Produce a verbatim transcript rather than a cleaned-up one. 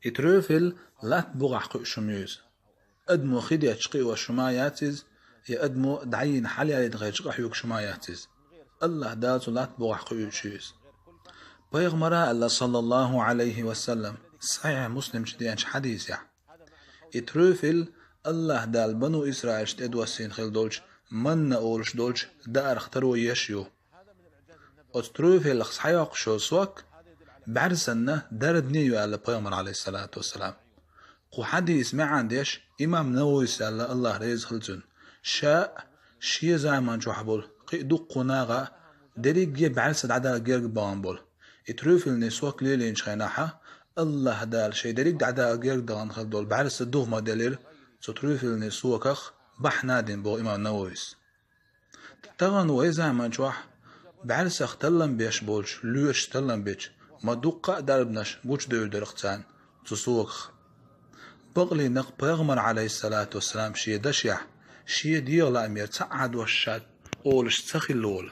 И трюфель латта бухахь кхуьуш хӀума ю иза. Адамо хи детташ кхиош хӀума яц иза, я адамо дӀайийна хьалаялийта гӀерташ къахьоьгуш хӀума яц иза. АллахӀ Дала цу латта бухахь кхуьуш ю иза. Пайхамара аьлла, саллаллахӀу Ӏалайхи ва саллам, Сахьихь Муслим чу деанчу хьадисехь: и трюфель АллахӀ Дала бану Исраилшна тӀедоссийна хилла долчу манна олуш долчу даарах таро еш ю. Оцу трюфелах схьайоккхуш йолу сок бӀаьрсанна дарбане ю аьлла пайхамара, Ӏалайхиссалату вассалам. Кху хьадисан маьӀна деш имам Нававис аьлла, АллахӀ реза хила цунна, ша а, шен заман чохь болу кхин а дуккха а нах а дерриге а бӀаьрса дӀадала герга бахана болу. И трюфельный сок лелийначу хенахь АллахӀ Дала шайн дерриг а дӀадала герга дахана хилла долу бӀаьрса духа ма-деллара, цу трюфельный соках бахьана дина боху имам Нававис. Тахана вай заман чохь бӀаьрсах таллам беш болчу лоьрашца таллам бечу ма дуккха а дарбанаш гучудевлла дара-кх царна цу соках. Бакъ лиънарг пайхамар, Ӏалайхиссалату вассалам, шен дашехь, шен дегӀан лаамера цхьа а дош ша олуш ца хилла волу,